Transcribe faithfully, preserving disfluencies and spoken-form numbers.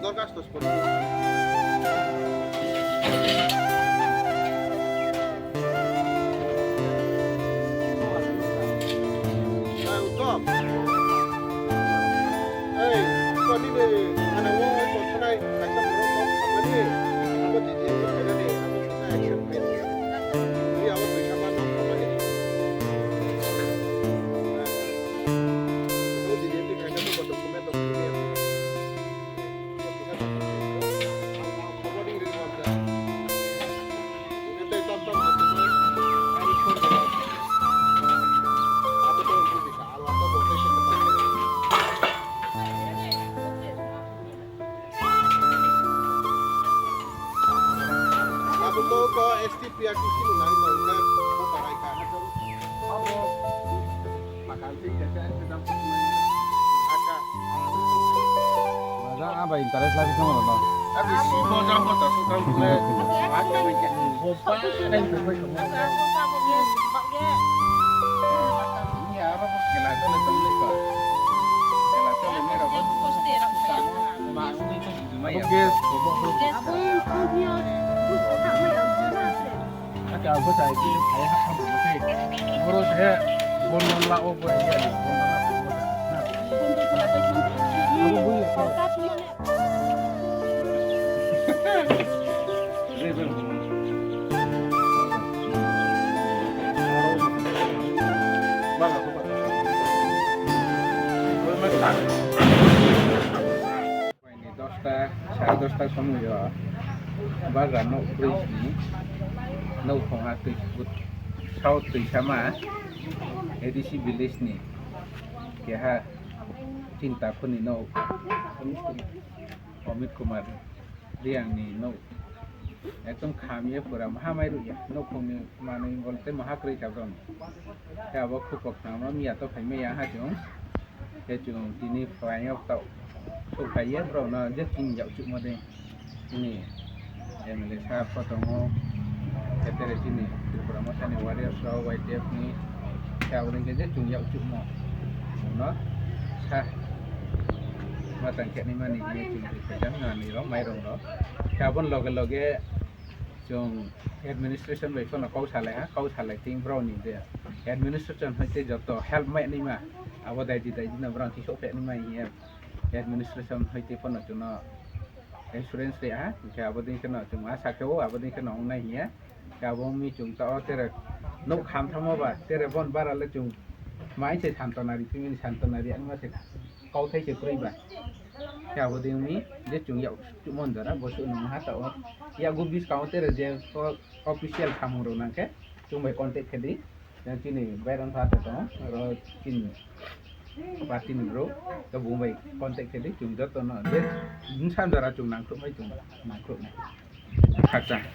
Dorkhasto sport. Hey, Uttom. Hey, Uttom, nini ana o tongthanai kaisa borok kok khamani, abo titi khainani, abo kisa action khainani. Ri abo twi sama nok khamani. Abo titi khainani bo document rok khainani. Abo to ko S T P R T C no nai tong ka, ko karai ka. Maja abai interest lagi tong no. Abi si moja ho ta su tang le. Ni aro ko kela to le tong le ka. Kela to le mera ko. Ma ni to jumai ya. Ake ang bwsa hai khe hai ha tham bo se. Boro se bon non la o bo ya. Abo bui ya. Phaini dosta, sare dosta somoi o bagra nok twi sini, nok thongha twi sini, south twi sama A D C village ni keha chini takhuk ni nok Amit Kumar Reang ni nok ekdom khamya pura maha mai rukya, nok thong ni manwi bol tei maha kwrwi kha borok ni. Khe abo khuk kok tangma miya to phai maya ha chwng. Khe chwng tini phaiyok tao sok phaiya borok no je chini yak chukma de. Chini M L A sa pho tongo. Khe tere chini Tripura Motha ni warriors rok Y T F ni. Khe abo ni khe je chwng yak chukmo. No sa ma tang khe ni mani ni chwng khe jang na ni rok mai rok no. Khe abo ni loge loge Chwng administration bai phano kok salai ha, kok salai twi borok ni je administration hai tei joto help mai nai ma abo daidi daidi no borok khe sok phe nai ma hiya administration hai tei phano chwngno assurance ri ha, hinkhe abo dei kheno chwng ma sakhe o abo dei kheno wngnai hiya, hinkhe abo wngwi chwng ta o tere nok ham thangma ba tere bon bara le chwng mai se santona ri phimani santona ri ang ma se. Kauthai se kwrwi ba. Khe abo de wngwi je chwng yak chukmon jora bo se wngha ta o. Yago bwskango tere je o-, official samung rok nang khe chwng bai contact khe di. Yang chini bairang pha ta tongo, oro chini party ni bro, to bo bai contact khe di, chwng joto no je bwsa jora chwng nangkuk mai chwng nangkuk nai. Khakchang.